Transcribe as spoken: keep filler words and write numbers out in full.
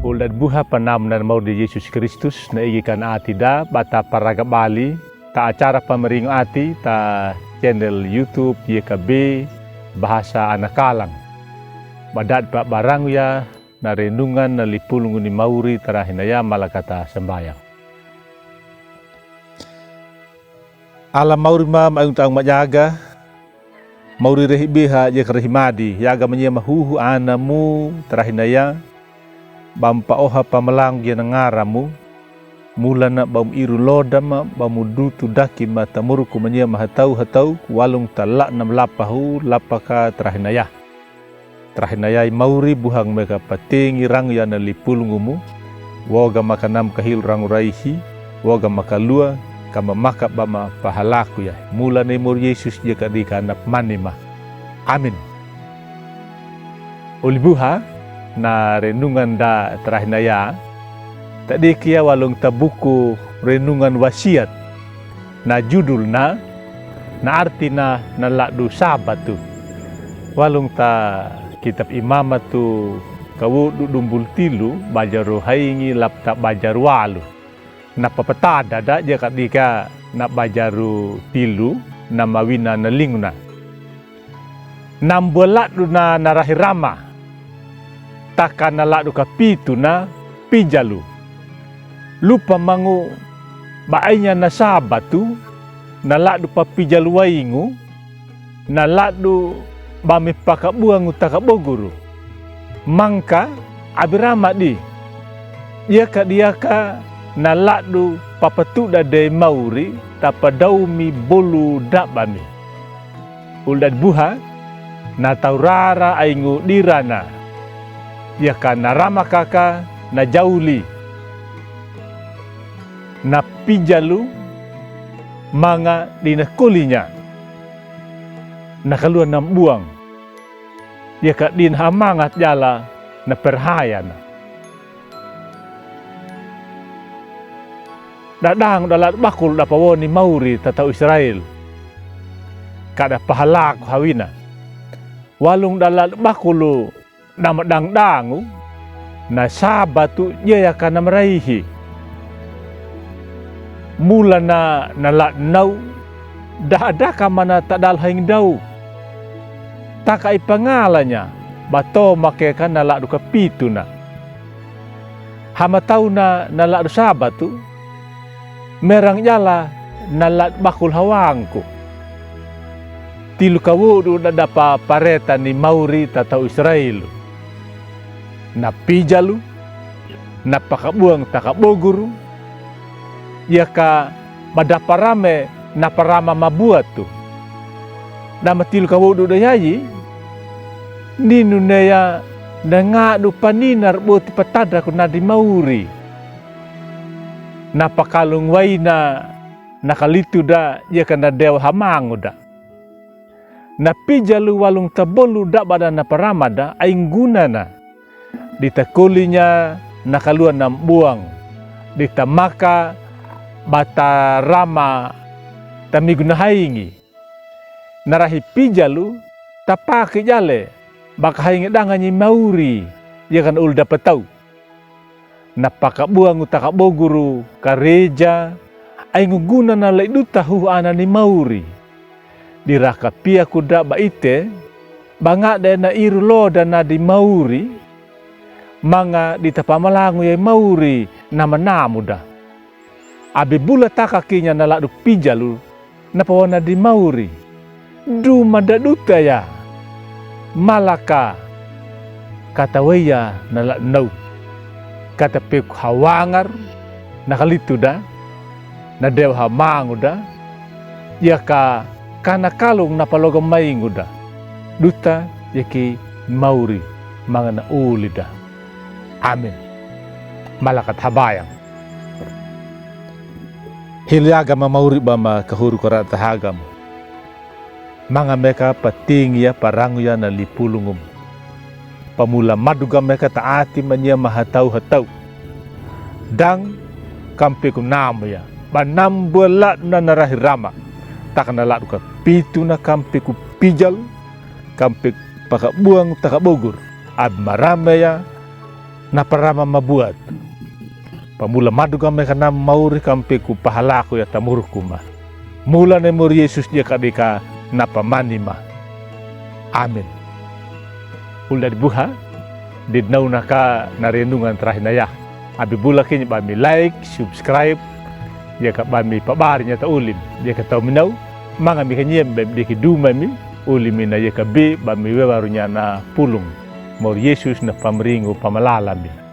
Olo dati buha panamnan mauri Yesus Kristus, na igi kan ati da ba ta paraga bali ta acara pamaringo ati ta channel YouTube Y K B Bahasa Anak Kalang. Ba dati pa barangu ya na renungan na lipulungu ni mauri ta rahi naya, mala ka ta sambayang. Ala mauri ma, ma aing ta aing majaga. Mauri rehi biha, jeka rehi madi, yaga manye mahuhu anamu ta rahi naya. Bam pa oha pamalangu gia na ngaramu. Mulana bam iru loda ma, bam dutu daki ma ta muruku manye mahatau hatau, walung ta la'na ma lapahu, lapaka ta rahi naya. Ta rahi naya i mauri buhang meka patingi rangu ya na lipulungumu. Woga maka nam kahilu rangu raihi, woga maka lua, ka mamaka ba ma pahalaku ya. Mulana i mauri Yesus jeka dika na pamani ma. Amin. Oli buha na renungan da ta rahi naya. Ta diki ya walung ta buku renungan Wasiat. Na judulna, na artina na la'du Sabatu. Walung ta kitab Imamatu kawodu dumbul tilu, bajaru haingi lapta bajaru walu. Na papatada da jeka dika na bajaru tilu, na mawina na linguna. Nambua la'du na na rahi rama. Taka na la'du kapituna pijalu. Lupa mangu ba ainya na Sabatu, na la'du papijalu waingu, na la'du ba mi pakabuangu takaboguru. Mangka abi rama di. Diaka diaka na la'du papatuda de mauri, tapadaumi bolu dabami. Olo dati buha, na taurara aingu dirana. Diaka na rama kaka na jauli. Na pijalu manga dina kolinya. Na kalua na mbuang. Diaka dina hamangat jala na perhayana. Dadang da la'du bakulu da pawoni mauri ta tau Israel. Ka da pahalaku hawina. Walung da la'du bakulu da madangdangu, na Sabatu jeyaka na maraihi. Mulana na la'du nau, da adaka mana tadal haing dau. Taka i pangalanya, ba to makeka na la'du kapituna. Hamatauna na la'du Sabatu, merang jala na la'du bakul hawangku. Tilu kawodu da dapa pareta ni mauri ta tau Israel. Na pijalu, na pakabuang takaboguru, diaka ba dapa rame na parama mabuatu. Da matilu kawodu da yayi, ninu neya na ngadu paninar boti patadaku na di mauri. Na pakalung waina na kalitu da diaka na dewa hamangu da. Na pijalu walung tabolu da ba da na parama da ainguna na. Di takolinya na kalua na mbuang. Di tamaka ba tarama tamiguna haingi. Na rahi pijalu tapaki jale ba kahaingi danga ni mauri diaka na ulu dapatau. Na pakabuangu takaboguru kareja, aingu guna na lai duta huhu ana ni mauri. Di raka piaku da ba ite, ba ngade na iru loda na di mauri, manga di tapamalangu ya i mauri na manamu da. Abi bula taka kinya na ladu pijalu, na pawana di mauri. Duma da duta ya. Malaka. Kata weya na ladu nau. Kata peku hawangar, na kalitu da, na dewa hamangu da, diaka kana kalung na paloga maingu da. Duta diaka i mauri, manga na uli da. Amin. Malaka tabayang. Hilo yaga ma mauri ba ma kahuru kora tahagamu. Manga meka patingi ya parangu ya na lipulungumu. Pamula maduga meka taati mania mahatau-hatau. Dang kampeku namu ya. Ba nambua ladu na na rahi rama. Taka na ladu kapitu na kampeku pijalu. Kampeku pakabuang takabogur. Abi marame ya. Na parama ma buat. Pamula madruga me ka na mauri ka mpe ku pahala ku ya tamuruk kuma. Mula ne mori Yesus dia ka dika na pamani ma. Amin. Ula di buha, di dinauna ka na renungan tarahi na ya. Abi bula kenya ba mi like, subscribe, dia ka ba mi pabari nya ta ulim, dia ka tau mi nau, manga mi ka nyem ba mi dia ki duma mi, ulim ina dia ka bi ba mi wewaru nya na pulung. Mori Yesus na pamringu pamalala mi.